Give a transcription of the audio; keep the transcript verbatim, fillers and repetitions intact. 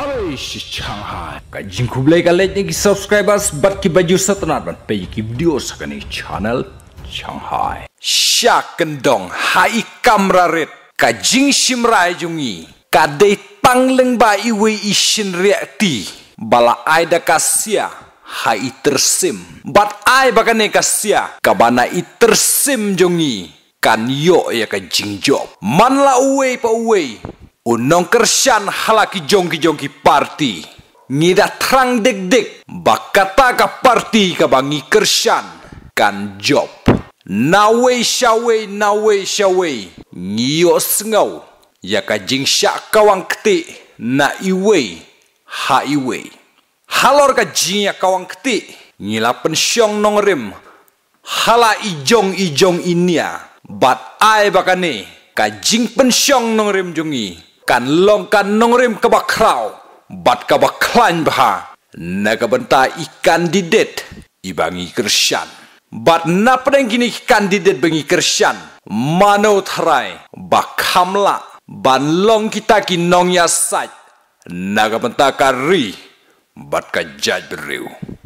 Alai shi Shanghai. Ka jingkhublei ka leit na ki subscribers bad ki bajur satanat ban peit ki video sa kane channel Shanghai. Sha kyndong ha i kamra rit ka jingshim rai jong i ka dei tang lyngba iwei i shynriah ti ba la ai da ka sia ha i tyrsim. Bad ai ba kane ka sia kaba na i tyrsim jong i kan ïoh ïa ka jingjop. Man la uwei pa uwei u nongkyrshan ha la ki jong ki jong ki parti, ngi da thrang dik dik ba kata ka parti kaba ngi kyrshan kan jop. Nawei shawei, nawei shawei ngi ïohsngew ïa ka jingshah kawang kti na iwei ha iwei. Halor ka jingïakawang kti ngi la pynshong nongrim ha la i jong i jong i nia. Bad ai ba kane ka jingpynshong nongrim jong i kan long ka nongrim kaba khraw bad kaba khlaiñ bha na ka bynta i kandidet iba ngi kyrshan. Bad na pdeng kine ki kandidet ba ngi kyrshan, mano tharai ba kham lah ban long kita ki nongïasaid na ka bynta ka ri bad ka jaitbynriew.